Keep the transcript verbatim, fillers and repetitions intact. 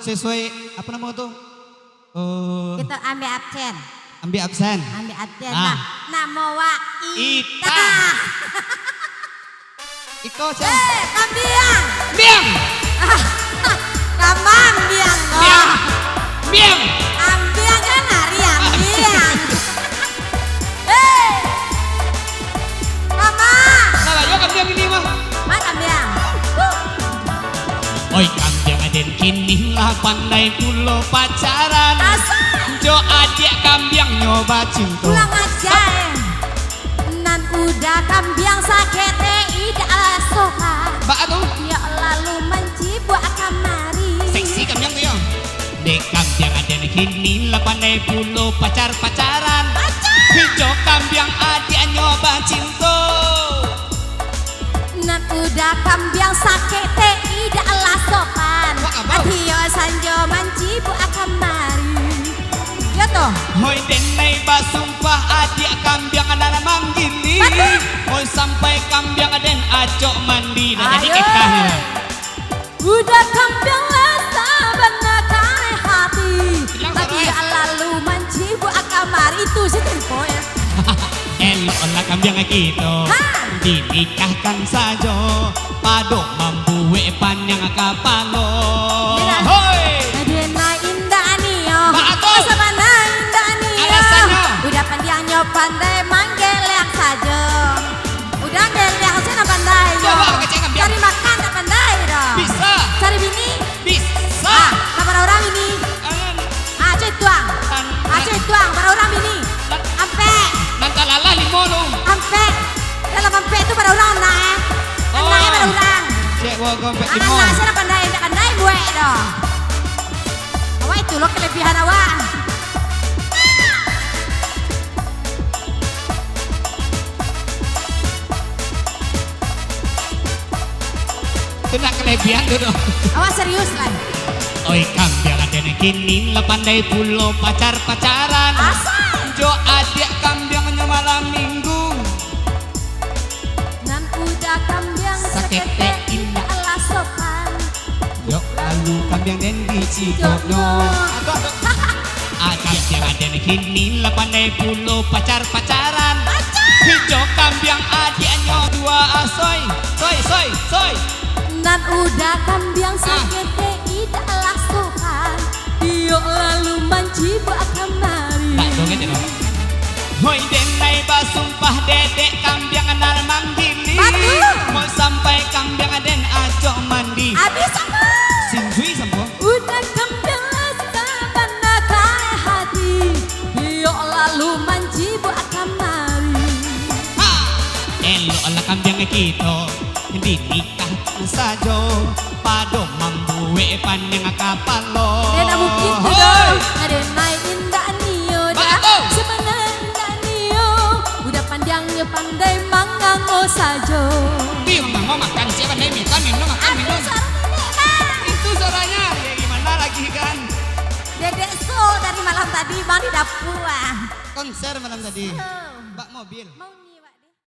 Sesuai, apa nama tu? Eh, Kita ambil absen. Ambil absen. Ambil absen. Ah. Nah, nama wak Ita. Ita. Iko, Cen. Eh, kambiang. Biang. Kambiang, biang, kok. Biang. Biang. Ambiang kan hari ambiang. Eh. Mama. Salah yo kambiang ini mah. Mah kambiang. Oi, kambiang den kini lah pandai pulo pacaran. Asal. Jo adiak kambiangnyo bacinto. Pulang aja, eh. Nan udah kambiang saketek idak lah sopan. Baa tu? Yo lalu mancibuak kamari. Seksi kambiang tu yo. Dek kambiang den kini lah pandai pulo pacar-pacaran. Pacar! Jo kambiang adiaknyo bacinto. Nan udah kambiang saketek idak lah sopan. Wak, abang. Atio sanjo mancibuak kamari. Yo toh? Hoi, den lai basumpah adiak kambiang nan manggili. Batua. Hoi, sampai kambiang den acok mandi. Nah, jadi Ayo. Kita ni lah. Udah kambiang lah sabana kareh hati. Bilang, tapi Sarai. Lalu mancibuak kamari tu si tempo ya. Eloklah kambiang kito. Ha. Dinikahkan sajo, pado mambuek paniang kapalo. Bilang. Hoi. Denai indak ni yo. Baa tu? Sabana indak ni yo. Alasannyo? Udah pandiangnyo pandai manggeleng sajo. Udah geleng sajo nan pandai yo. Coba kecek kambiang. Cari makan tak pandai doh. Bisa. Cari bini. Bisa. Ah, lah bara urang bini? Angan. Ah, cek tuang. An-, ah, cek tuang, bara urang bini? Nan-, ampek. Nan talalah limo tu. Ampek. Dalam ampek tu bara urang anak, eh. Oh. Anak, eh, bara urang. Cek wo ampek limo. Anak, anak, sia nan pandai, indak pandai buek doh. Awak itu lo kelebihan awak. Tu nak kelebihan tu doh. Awak serius lah. Oi, kambiang den kini lah pandai pulo pacar-pacaran. Asal. Jo adiak kambiangnyo malam minggu. Nan udah kambiang saketek indak lah sopan. Yo, lalu kambiang den dicidoknyo. Aduh, aduh. Kambiang den kini lah pandai pulo pacar-pacaran. Pacar. Jo kambiang adiaknyo dua, ah, soi, soi, soi, soi. Nan udah kambiang saketek idak lah sopan. Iyo lalu mancibuak kamari. Tak, dong aja dong. Hoi, den lai basumpah dedek kambiang nan manggili. Batua. Mau sampai kambiang den acok mandi. Abih sampo. Sinjui sampo. Udah kambiang lah sabana kareh hati. Iyo lalu mancibuak kamari. Ha! Eloklah kambiang kito. Dinikahkan sajo, pado mambuek paniang kapalo. Dek, ndak mungkin tu doh. Hoi! Ngadek naik indak nio dah. Batua. Sabana indak nio. Udah pandiangnyo pandai mangango sajo. Ih, mangango makan, sia pandai makan, minum, makan, minum. Aduh, suaro nenek, Bang. Itu suaranya. Ya, gimana lagi kan? Dedek Soul dari malam tadi, Bang, di dapur, ah. Konser malam tadi. Soul. Bak mobil. Mau